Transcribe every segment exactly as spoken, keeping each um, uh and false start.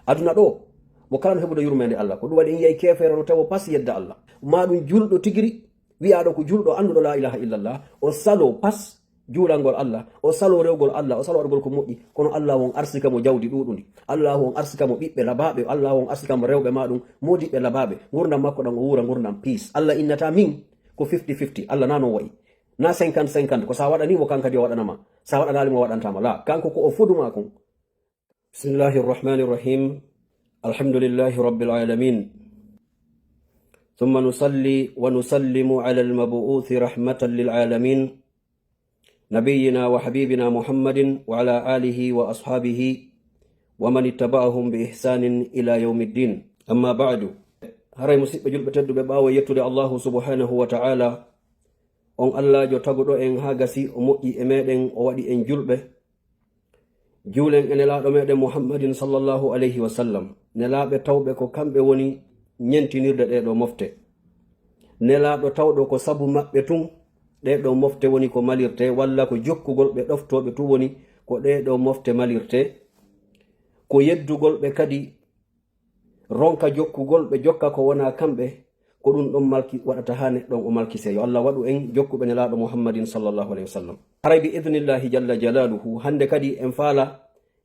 Aduna ɗo, mo kala no heɓude yurmeende Allah. Ko ɗum waɗi en yiyay keefeero no tawo pas yedda Allah. Ma ɗum julɗo tigiri, wiyaaɗo ko julɗo annduɗo la ilaha illallah, o salo pas juulangol Allah, o salo rewgol Allah, o salo waɗugol ko moƴƴi, kono Allah on arsika mo jawdi ɗuuɗundi. Allah on arsika mo ɓiɓɓe labaaɓe, Allah on arsika mo rewɓe ma ɗum, moodiɓɓe labaaɓe. Ngurdam makko ɗam o wuura ngurdam peace. Allah innata min ko fifty fifty. Allah na non wayi. Na cinquante cinquante. Ko sa waɗani mo kan kadi o waɗanama. Sa waɗanaali mo o waɗantama. La. Kanko ko o foduma kon. بسم الله الرحمن الرحيم. الحمد لله رب العالمين. ثم نصلي ونسلم على المبعوث رحمة للعالمين، نبينا وحبيبنا محمد وعلى آله وأصحابه ومن اتبعهم بإحسان إلى يوم الدين. أما بعد. Haray musiɓɓe julɓe tedduɓe, ɓaawo yettude Allahu subhanahu wa ta'ala, on Allaajo taguɗo en haa gasi, o moƴƴi e meɗen, o waɗi en julɓe. Juulen e Nelaaɗo meɗen Muhammadin sallallahu alayhi wa sallam. Nelaaɓe tawɓe ko kamɓe woni ñentinirde ɗee ɗoo mofte. Nelaaɗo tawɗo ko sabu maɓɓe tun ɗee ɗoo mofte woni ko malirte, walla ko jokkugol ɓe ɗoftooɓe tun woni ko ɗee ɗoo mofte malirte. Ko yeddugol ɓe kadi ronka jokkugol ɓe jokka ko wona kamɓe, ko ɗum ɗon malki waɗata haa neɗɗo on o malkisee. Yo Allah waɗu en jokkuɓe Nelaaɗo Muhammadin sallallahu alayhi wa sallam. Haray bi idnillahi jalla jalaluhu, hannde kadi en faala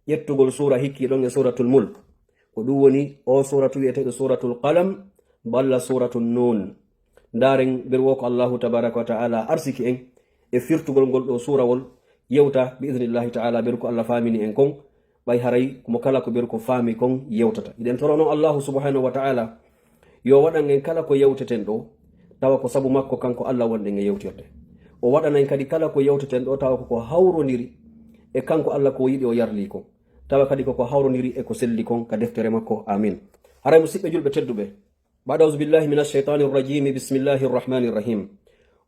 ƴettugol suura hikki ɗon e Suuratul Mulk. Ko ɗum woni o suuratu wi'eteeɗo Suuratul Qalam, balla Suuratul Nuun. Ndaaren nder wo ko Allahu tabaraka wa ta'ala arsiki en e firtugol ngol ɗoo suurawol, yewta bi idnillahi ta'ala, ɓeru ko Allah faamini en kon, ɓay haray mo kala ko ɓeru ko faami kon yewtata. Hiɗen toro non Allahu subhanahu wa ta'ala yo waɗan en kala ko yewteten ɗoo, tawa ko sabu makko kanko Allah wonɗen e yewtirde. O waɗana en kadi kala ko yewteten ɗoo, tawa ko ko hawrondiri e kanko Allah ko yiɗi o yarli kon, tawa kadi ko ko hawrondiri e ko selli kon ka deftere makko. Amin. Haray musiɓɓe julɓe tedduɓe, Baada auzu billahi minash shaytanir rajim, bismillahir rahmanir rahim.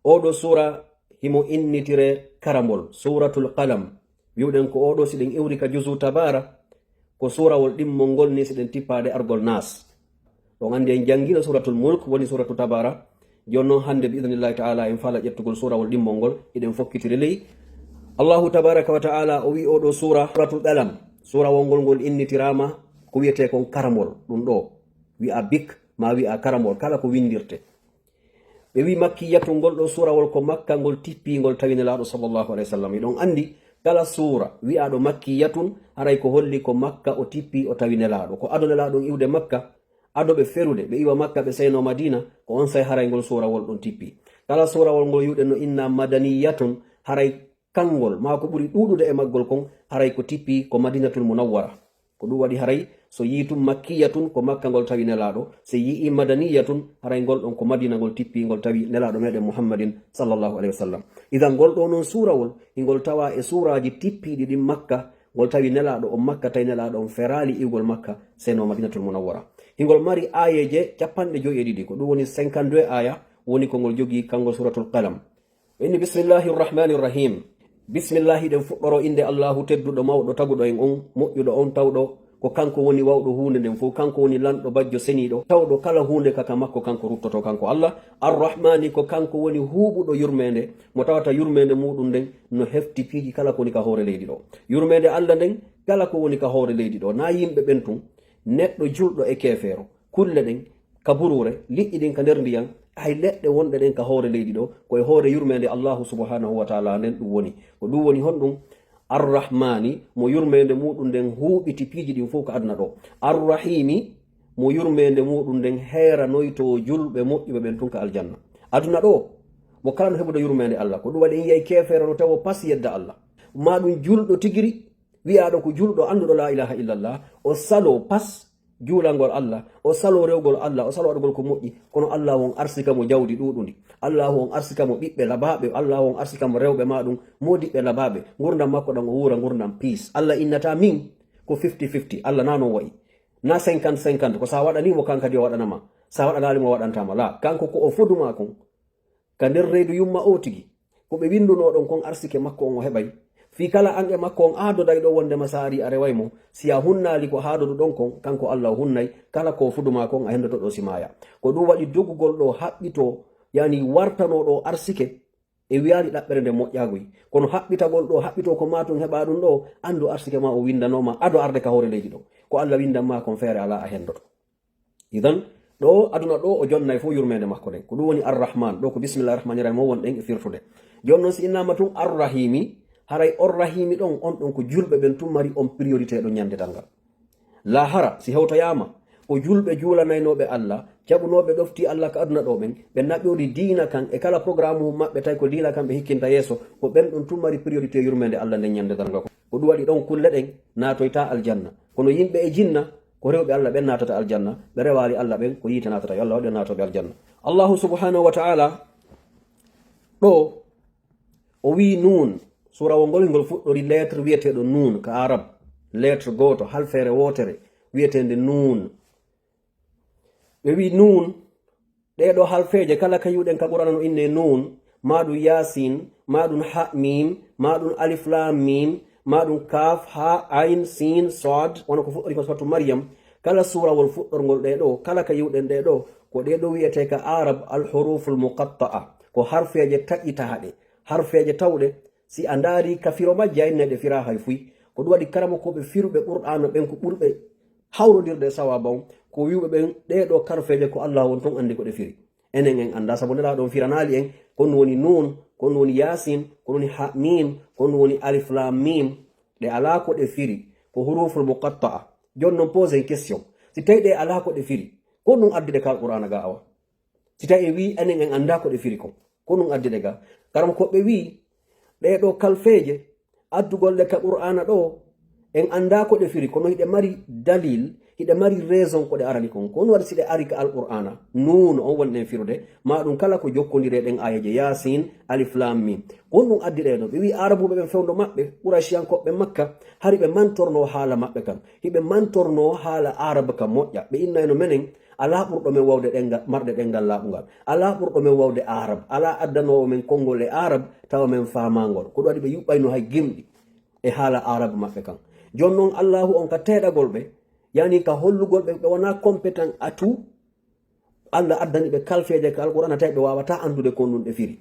Oɗo suura himo innitire karamol, Suuratul Qalam. Wi'uɗen ko oɗo, si ɗen iwri ka juzu Tabara, ko suurawol ɗimmol ngol ni si ɗen tippaade argol Nas. Ɗon anndi en janngino Suuratul Mulk, woni Suuratu Tabara. Jooni non hannde, bi idnillahi ta'ala, en faala ƴettugol suurawol ɗimmol ngol, hiɗen fokkitiri ley. Allahu tabaraka wa ta'ala o wi'i oɗo suura, Suuratul Qalam. Suurawol ngol ngol innitiraama ko wi'etee kon karamol, ɗum ɗoo. Wi'a bik, ma wi'a karamol, kala ko winndirte. Ɓe wi'i makkiyatun, ngol ɗoo suurawol ko Makka ngol tippi, ngol tawi Nelaaɗo sallallahu alayhi wa sallam. Hiɗon anndi, kala suura wi'aaɗo makkiyatun, haray ko holli ko Makka o tippi, o tawi Nelaaɗo. Ko ado Nelaaɗo on iwde Makka, ado ɓe ferude, ɓe iwa Makka, ɓe seyno Madiina, ko onsay haray ngol suurawol ɗon tippi. Kala suurawol ngol wi'uɗen no inna madaniyatun, haray kangol, maa ko ɓuri ɗuuɗude e maggol kon, haray ko tippi ko Madinatul Munawwara. Ko ɗum waɗi haray, so yi'i tun makkiyatun, ko Makka ngol tawi Nelaaɗo, so yi'i madaniyatun, haray ngol ɗon ko Madina ngol tippi, ngol tawi Nelaaɗo meɗen Muhammadin sallallahu alayhi wa sallam. Idan ngol ɗoo non suurawol, hingol tawa e suuraaji tippiiɗi ɗin Makka, ngol tawi Nelaaɗo on Makka, tawi Nelaaɗo on feraali iwgol Makka, seyno Madinatul Munawwara. Hingol mari aayeeje cappanɗe joyi e ɗiɗi, ko ɗum woni cinquante-deux aaya, woni ko ngol jogii, kangol Suuratul Qalam. Inni bismillahi rrahmani rrahim. Bismillahi, ɗen fuɗɗoro innde Allahu tedduɗo, mawɗo, taguɗo en on, moƴƴuɗo on, tawɗo ko kanko woni wawɗo huunde nden fow, kanko woni lanɗo, bajjo, seniiɗo, tawɗo kala huunde ka, ka makko kanko ruttoto, kanko Allah. Arrahmani, ko kanko woni huuɓuɗo yurmeende, mo tawata yurmeende muɗum nden no hefti piiji kala ko woni ka hoore leydi ɗo. Yurmeende Allah nden, kala ko woni ka hoore leydi ɗo, na yimɓe ɓen tun, neɗɗo julɗo e keefeero, kulle ɗen, ka buruure, liƴƴi ɗin ka nder ndiyan, hay leɗɗe wonɗe ɗen ka hoore leydi ɗo, ko e hoore yurmeende Allahu subhanahu wa ta'ala nden ɗum woni. Ko ɗum woni honɗum? Arrahmani, mo yurmeende muɗum nden huuɓiti piiji ɗin fow ka aduna ɗo. Arrahimi, mo yurmeende muɗum nden heeranoyto julɓe moƴƴuɓe ɓen tun ka aljanna. Aduna ɗo, mo kala no heɓude yurmeende Allah. Ko ɗum waɗi en yiyay keefeero no tawo pas yedda Allah. Ma ɗum julɗo tigiri, wiyaaɗo ko julɗo annduɗo la ilaha illallah, o salo pas juulangol Allah, o salo rewgol Allah, o salo waɗugol ko moƴƴi, kono Allah on arsika mo jawdi ɗuuɗundi. Allah on arsika mo ɓiɓɓe labaaɓe, Allah on arsika mo rewɓe ma ɗum, moodiɓɓe labaaɓe. Ngurdam makko ɗam o wuura ngurdam peace. Allah innata min ko fifty fifty. Allah na non wayi. Na cinquante cinquante. Ko sa waɗani mo, kan kadi o waɗanama. Sa waɗanaali mo, o waɗantama. La, kanko ko o foduma kon. Ka nder reedu yumma o tigi, ko ɓe winndunoo ɗon kon arsike makko on o heɓay. Fii kala an e makko on aadodayɗo wonndema sa arii a reway mo, si a hunnaali ko haadoduɗon kon, kanko Allah o hunnay, kala ko o fuduma kon a henndoto ɗo si maaya. Ko ɗum waɗi dogugol ɗo haɓɓitoo, yani wartanoo ɗo arsike, E wiyaali ɗaɓɓere nde moƴƴaaguy. Kono haɓɓitagol ɗo, haɓɓito ko maa tun heɓa ɗum ɗo, anndu arsike ma o winndanooma ado arde ka hoore leydi ɗo. Ko Alla winndan ma kon feere alaa a henndoto. Idan, ɗo aduna ɗo o jonnay fof yurmeende makko nden. Ko ɗum woni Arrahman, ɗo ko bismillahi rahmani rahim o wonɗen e firtude. Jooni noon si innaama tun Arrahimi, haray on Rahimi ɗon, on ɗon ko julɓe ɓen tun mari on priorité ɗo ñande darngal. Lahara, si hewtoyaama, ko julɓe juulanaynooɓe Alla, jaɓunooɓe ɗofti Alla ka aduna ɗo ɓen, ɓe naɓori diina kan e kala programme mum maɓɓe tawi ko diina kan ɓe hikkinta yeeso, ko ɓen ɗon tun mari priorité yurmeende Alla nden ñande darngal. Ko ɗum waɗi ɗon kulle ɗen naatoyta aljanna. Kono yimɓe e jinna, ko rewɓe Alla ɓen naatata aljanna, ɓe rewaali Alla ɓen ko yiite naatata. Yo Alla waɗu en naatooɓe aljanna. Allahu subhanahu wa ta'ala ɗo o wi'i nuun, suurawol ngol ngol fuɗɗori lettre wi'eteeɗo nuun ka arab, lettre gooto, halfeere wootere wi'eteende nuun. Ɓe wi'i nuun, ɗee ɗoo halfeeje kala ka yi'uɗen ka Qur'aana no innee nuun, maa ɗum yaasin, maa ɗum ha miim, maa ɗum alif laam miim, maa ɗum kaaf, haa, ayn, siin, saad, wano ko fuɗɗori ko suuratu Maryam. Kala suurawol fuɗɗorngol ɗee ɗoo, kala ka yi'uɗen ɗee ɗoo, ko ɗee ɗoo wi'etee ka arab al huruful muqatta'a, ko harfeeje taƴitaaɗe, harfeeje tawɗe si a ndaari ka firo majje, a innay ɗe firaa hay fuy. Ko ɗum waɗi karamokooɓe firuɓe Qur'aana ɓen ko ɓurɓe hawrondirde e sawaaba on, ko wi'uɓe ɓen ɗee ɗoo harfeeje ko Allaahu on tun anndi ko ɗe firi. Enen en anndaa, sabu Nelaaɗo on firanaali en, ko ɗum woni nuun, ko ɗum woni yaasin, ko ɗum woni ha miim, ko ɗum woni alif laam miim. Ɗe alaa ko ɗe firi, ko huruful muqatta'a. Jooni non, posen question, si tawi ɗe alaa ko ɗe firi, ko ɗum addi ɗe ka Alqur'aana ga awa? Si tawi en wi'i enen en anndaa ko ɗe firi kon, ko ɗum addi ɗe ga? Karamokooɓe wi'i, ɗee ɗoo kalfeeje, addugol ɗe ka Qur'aana ɗoo, en anndaa ko ɗe firi, kono hiɗe mari dalil, hiɗe mari raison ko ɗe arani kon. Ko ɗum waɗi si ɗe ari ka Alqur'aana, nuun on wonɗen firude, maa ɗum kala ko jokkondiri e ɗen aayeeje, Yaasin, Alif Laam Miim. Ko ɗum addi ɗe ɗoo. Ɓe wi'i Aarabuuɓe ɓen fewndo maɓɓe, Qurayshiyankooɓe Makka, hari ɓe mantornoo haala maɓɓe kan. Hiɓe mantornoo haala Aarab ka moƴƴa. Ɓe innayno menen, alaa ɓurɗo men wawde ɗemngal, marde ɗemngal laaɓungal. Alaa ɓurɗo men wawde Aarab. Alaa addanoowo men konngol e Aarab, tawa men faamaangol. Ko ɗum waɗi ɓe yuɓɓayno hay gimɗi e haala Aarab maɓɓe kan. Jooni non, Allaahu on ka teeɗagol ɓe, yani ka hollugol ɓe, ɓe wonaa compétent à tout, Alla addani ɓe kalfeeje ka Alqur'aana, tawi ɓe waawataa anndude ko ɗum ɗe firi.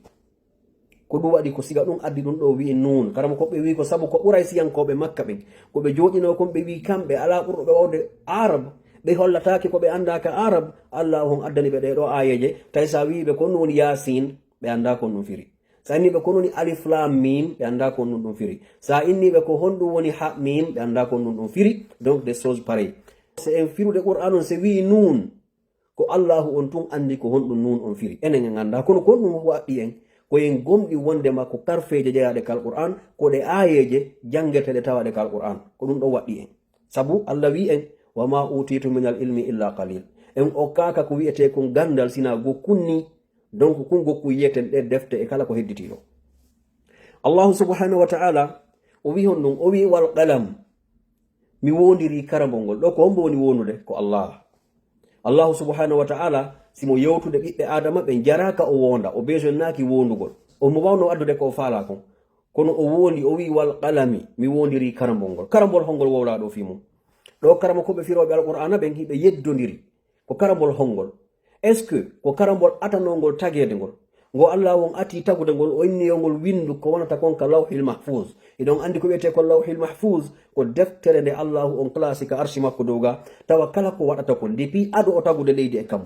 Ko ɗum waɗi ko siga ɗum addi ɗum ɗoo wi'i nuun. Karamokooɓe wi'i ko sabu ko Quraysiyankooɓe Makka ɓen, ko ɓe jooɗinoo kon, ɓe wi'i kamɓe alaa ɓurɗo ɓe wawde Aarab, ɓe hollataake ko ɓe anndaa ka Aarab. Allaahu on addani ɓe ɗee ɗoo aayeeje, tawi si a wi'i ɓe ko ɗum woni Yaasin, ɓe anndaa ko ɗum firi. Si a inni ɓe ko ɗum woni Alif Laam Miim, ɓe anndaa ko ɗum ɗum firi. Si a inni ɓe ko honɗum woni Ha Miim, ɓe anndaa ko ɗum ɗum firi. Donc, des choses pareilles. Si en firude Qur'aan on, si wi'i nuun, ko Allaahu on tun anndi ko honɗum nuun on firi. Enen en anndaa, kono ko honɗum waɗɗi en? Ko en gomɗi wondema ko karfeeje jeyaaɗe ka Alqur'aan, ko ɗe aayeeje janngeteeɗe tawaaɗe ka Alqur'aan. Ko ɗum ɗon waɗɗi en. Sabu Alla wi'i en, "Wa maa uutiitum minal ilmi illaa qaliil." En okkaaka ko wi'etee kon ganndal sinaa gokkun nii. Donc, kun gokkun yi'eten ɗee defte e kala ko hedditi ɗoo. Allaahu subhaanahu wa ta'aala, o wi'i honɗum? O wi'i, "Wal qalam." Mi woondirii karambol ngol. Ɗoo ko hombo woni woondude? Ko Allah. Allahu subhanahu wa ta'ala, si mo yewtude ɓiɓɓe Aadama ɓen, jaraaka o woonda, o besoinnaaki woondugol. O mo wawno addude ko o faalaa kon. Kono o woondi, o wi'i, "Wal qalami, mi woondirii karambol ngol." Karambol hongol wowlaa ɗoo fii mum? Ɗoo karamokooɓe firooɓe Alqur'aana ɓen, hiɓe yeddondiri. Ko karambol hongol? Est-ce que ko karambol atanongol tageede ngol? Ngo Allaahu on atii tagude ngol, o inni yo ngol winndu ko wonata kon ka Lawhil Mahfuuz. Hiɗon anndi ko wi'etee ko Lawhil Mahfuuz? Ko deftere nde Allaahu on classé ka arshi makko dow ga, tawa kala ko waɗata kon, depuis ado o tagude leydi e kammu.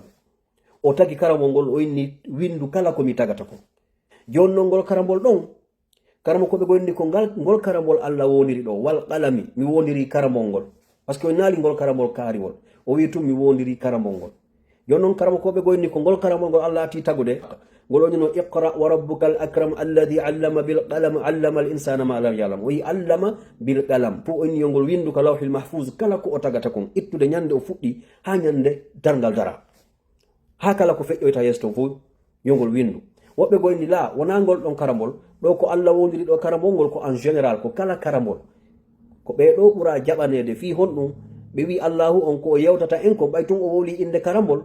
O tagi karambol ngol, o inni, "Winndu kala ko mi tagata kon." Jooni non ngol karambol ɗon, karamokooɓe goo inni ko ngal, ngol karambol Alla woondiri ɗoo, "Wal qalami, mi woondirii karambol ngol." Parce que o innaali ngol karambol kaariwol. O wi'i tun, "Mi woondirii karambol ngol." Jooni non karamokooɓe goo inni ko ngol karambol ngol Alla atii tagude. Ngol o innino, "Iqra wa rabbukal akram alladhi allama bil qalam, allama al insana ma lam ya'lam." O wi'i, "Allama bil qalam." Fof o inni yo ngol winndu ka Lawhil Mahfuuz, kala ko o tagata kon, ittude ñande o fuɗɗi haa ñande darngal dara. Haa kala ko feƴƴoyta yeeso ton fof, yo ngol winndu. Woɓɓe goo inni, "Laa, wonaa ngol ɗon karambol. Ɗoo ko Alla woondiri ɗoo karambol ngol ko en général, ko kala karambol." Ko ɓee ɗoo ɓuraa jaɓaneede fii honɗum? Ɓe wi'i Allaahu on ko o yewtata en kon, ɓay tun o wowlii innde karambol.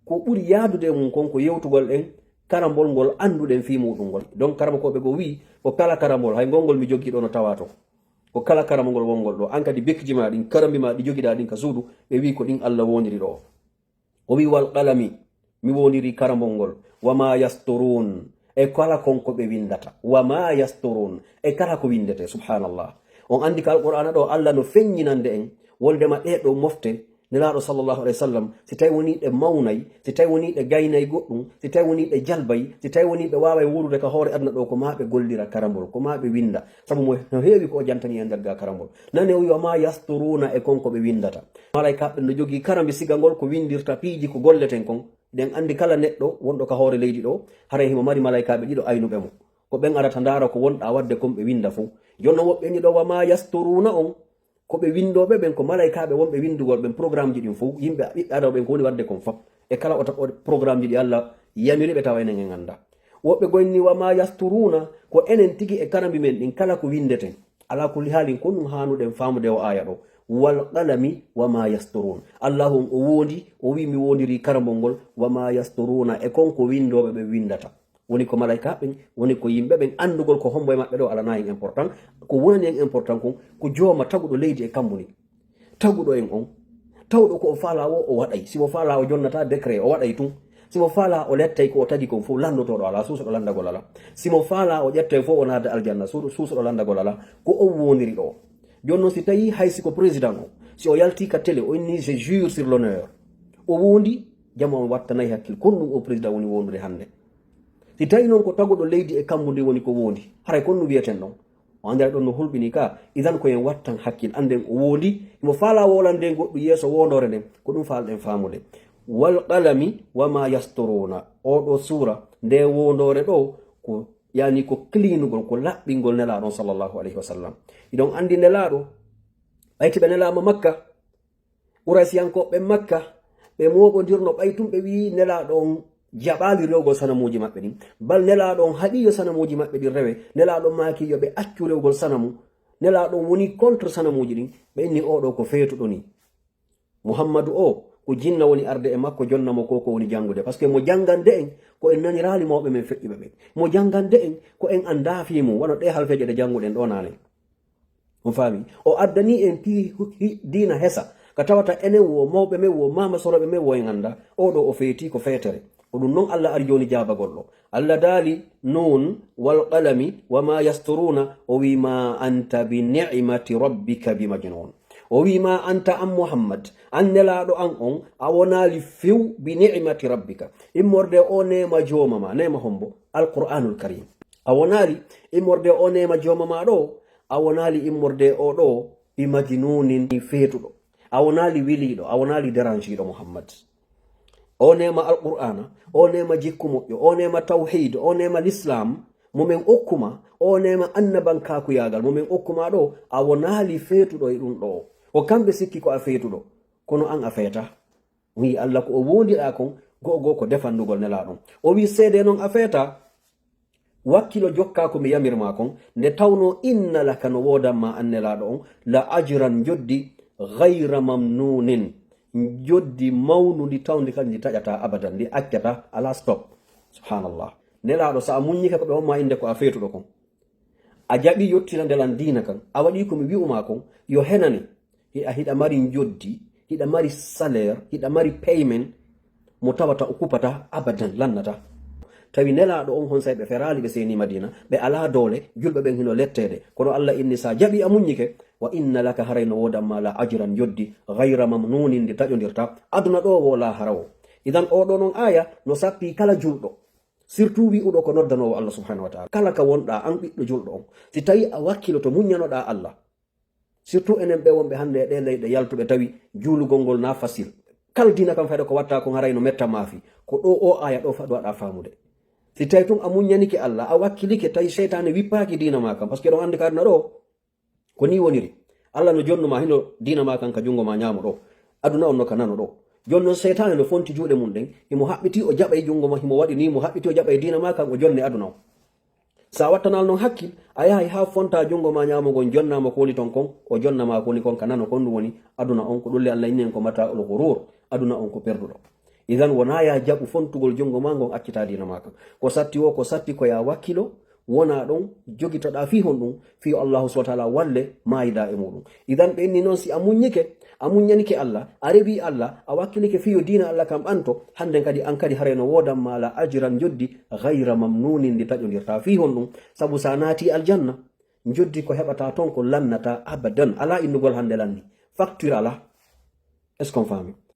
Ko ɓuri yaadude e mum kon ko yewtugol en karambol ngol annduɗen fii muuɗum ngol. Donc, karamokooɓe goo wi'i, ko kala karambol, hay ngol ngol mi jogii ɗoo no tawaa ton. Ko kala karambol ngol wongol ɗoo. An kadi bekji maa ɗin, karambi maa ɗi jogiɗaa ɗin ka suudu, ɓe wi'i ko ɗin Alla woondiri ɗoo. O wi'i, "Wal qalami, mi woondirii karambol ngol, wa ma yasturuun, e kala kon ko ɓe winndata, wa ma yasturun, e kala ko winndete. Subhanallah. On anndi ka Alqur'aana ɗo, Allah no feññinande en wondema ɗee ɗoo mofte, Nelaaɗo sallallahu alayhi wa sallam, si tawi wonii ɗe mawnay, si tawi wonii ɗe gaynay goɗɗum, si tawi wonii ɗe jalbay, si tawi wonii ɓe waaway wuurude ka hoore aduna ɗo, ko maa ɓe gollira karambol, ko maa ɓe winnda. Sabu mo no heewi ko o jantani e nder ga karambol. Nane o wi wa ma yasturuna, e kon ko ɓe winndata. Malaykaaɓe ɓen no jogii karambi siga ngol ko winndirta piiji ko golleten kon. Ɗen anndi kala neɗɗo wonɗo ka hoore leydi ɗo, haray himo mari malaykaaɓe ɗiɗo aynuɓe mo. Ko ɓen arata ndaara ko wonɗaa waɗde kon ɓe winnda fow. Jooni non woɓɓe ni ɗo wa ma yasturuna on, ko ɓe winndooɓe ɓen, ko malaykaaɓe wonɓe winndugol ɓen programmeji ɗin fow. Yimɓe ɓiɓɓe Aadama ɓen ko woni waɗde kon fop. E kala o ta-, o programmeji ɗi Allah yamiri ɓe tawa enen en anndaa. Woɓɓe goo ni wa ma yasturuna, ko enen tigi e karambi men ɗin kala ko winndeten. Alaa kulli haalin, ko ɗum haanuɗen faamude o aaya ɗo. Wal qalami wa ma yasturun. Allahu on o woondi, o wi'i mi woondirii karambol ngol, wa ma yasturuna, e kon ko winndooɓe ɓe winndata. Woni ko malaykaaɓe ɓen, woni ko yimɓe ɓen, anndugol ko hombo e maɓɓe ɗo alanaa en important. Ko wonani en important kon, ko jooma taguɗo leydi e kammu ni. Taguɗo en on, tawɗo ko o faalaa woo o waɗay. Si mo faalaa o jonnata décret, o waɗay tun. Si mo faalaa o lettay ko o tagi kon fow, lanndotooɗo alaa, suusuɗo lanndagol alaa. Si mo faalaa o ƴettay fow o naada aljanna, suuɗo, suusuɗo lanndagol alaa. Ko o woondiri ɗo. Jooni non si tawi hay si ko président o, si o yaltii ka télé, o inni je jure sur l'honneur. O woondi, jama on wattanay hakkil. Kon ɗum o président woni woondude hannde. Si tawi non ko taguɗo leydi e kammu ndi woni ko woondi, haray kon no wiyeten ɗon. O anndira ɗon no hulɓini ka, idan ko en wattan hakkil, annden o woondi, himo faalaa woolande goɗɗum yeeso woondoore nden, ko ɗum faalɗen faamude. Wal qalami wa ma yasturuna. Oo ɗoo suura, nde woondoore ɗo, ko, yani ko cleanugol, ko laɓɓingol Nelaaɗo on sallallahu alayhi wa sallam. Hiɗon anndi Nelaaɗo, ɓayti ɓe nelaama Makka, Quraysiyankooɓe Makka, ɓe mooɓondirno ɓay tun ɓe wi'i Nelaaɗo on jaɓaali rewgol sanamuuji maɓɓe ɗin. Bal Nelaaɗo on haɗi yo sanamuuji maɓɓe ɗin rewe. Nelaaɗo on maaki yo ɓe accu rewgol sanamu. Nelaaɗo on woni contre sanamuuji ɗin. Ɓe inni oo ɗoo ko feetuɗo ni. Muhammadu oo ko jinna woni arde e makko, jonna mo ko ko woni janngude. Parce que mo janngande en ko en naniraali mawɓe men feƴƴuɓe ɓen. Mo janngande en ko en anndaa fii mum, wano ɗee halfeeje ɗe jannguɗen ɗoo naane. On faami? O addanii en pii hu-, hi-, diina hesa, ka tawata enen wo mawɓe men wo maama sorooɓe men wo en anndaa. Oo ɗoo o feetii ko feetere. Ko ɗum non Allah ari jooni jaabagol ɗoo. Allah daali, "Nun wal qalami wa ma yasturuna." O wi, "Ma anta bi ni'mati rabbika bi majnun." O wi, "Ma anta an Muhammad, an Nelaaɗo an on, a wonaali few bi ni'mati rabbika." Immorde o neema jooma ma, neema hombo? Alqur'anul Karim. A wonaali immorde o neema jooma ma ɗo, a wonaali immorde o ɗo bi majnunin, feetuɗo. A wonaali wiliiɗo, a wonaali deranjiiɗo, Muhammad. O neema Alqur'aana, o neema jikku moƴƴo, o neema tawhiid, o neema lislaam, mo men okkuma, o neema annabankaakuyaagal, mo men okkuma ɗo, a wonaali feetuɗo e ɗum ɗo. Ko kamɓe sikki ko a feetuɗo, kono an a feeta. Wi Allah ko o woondiɗaa kon, go'o go'o ko defandugol Nelaaɗo on. O wi, "Seedee non a feeta, wakkilo jokkaa ko mi yamir maa kon, nde tawnoo inna laka no woodan maa an Nelaaɗo on, la ajran njoddi, gayra mamnuunin, njoddi mawnundi tawndi kadi ndi taƴataa abadan, ndi accataa, alaa stop." Subhanallah. Nelaaɗo, so a muññike ko ɓe hommaa innde ko a feetuɗo kon, a jaɓii yottinande lan diina kan, a waɗii ko mi wi'u maa kon, yo henane, hiɗa, hiɗa mari njoddi, hiɗa mari salaire, hiɗa mari paiement, mo tawata o kupata abadan, lannata. Tawi Nelaaɗo on honsay ɓe feraali, ɓe seeni Madina, ɓe alaa doole, julɓe ɓen hino letteede. Kono Allah inni, sa jaɓii a muññike, wa inna laka, haray no woodan maa la ajran, njoddi, gayra mamnuunin, ndi taƴondirta, aduna ɗo wo laahara wo. Idan oo ɗoo non aaya no sappii kala julɗo, surtout wi'uɗo ko noddanoowo Allah subhanahu wa ta'ala. Kala ka wonɗaa an ɓiɗɗo julɗo on, si tawi a wakkiloto muññanoɗaa Allah, surtout enen ɓe wonɓe hannde e ɗee leyɗe yaltuɓe tawi juulugol ngol na facile. Kala diina kan fayda ko watta kon haray no metta maafi. Ko ɗoo oo aaya ɗoo fa-, ɗo waɗa faamude. Si tawi tun a muññanike Allah, a wakkilike, tawi seytaane wippaaki diina maa kan, parce que ɗon anndi ka aduna ɗo, ko nii woniri. Allah no jonnu maa, hino diina maa kan ka junngo maa ñaamo ɗo. Aduna on no ka nano ɗo. Jooni non seytaane no fonti juuɗe mum ɗen, himo haɓɓitii o jaɓay junngo maa, himo waɗi nii, mo haɓɓitii o jaɓay diina maa kan, o jonni aduna on. Sa wattanal non hakkil, a yahay haa fonta junngo maa ñaamo ngon, jonna mo ko woni ton kon, o jonna maa ko woni kon ka nano kon, ɗum woni aduna on. Ko ɗum le Allah inni en ko mata'ul ghurur, aduna on ko perduɗo. Idan wonaa ya jaɓu fontugol junngo maa ngon, accita diina maa kan. Ko satti wo, ko satti ko ya wakkilo, wona ɗon jogitoɗaa fii honɗum, fii Allahu subhanahu wa ta'ala walle maayiɗaa e muɗum. Idan ɓe inni non si a muññike, a muññanike Allah, a rewi Allah, a wakkilike fiyo diina Allah kam ɓanto, hannden kadi an kadi haray no woodan maa la ajran njoddi, gayra mamnuunin ndi taƴondirtaa. Fii honɗum? Sabu so a naati aljanna, njoddi ko heɓataa ton ko lannataa abadan, alaa innugol hannde lanni. Facture alaa. Est-ce qu'on faami?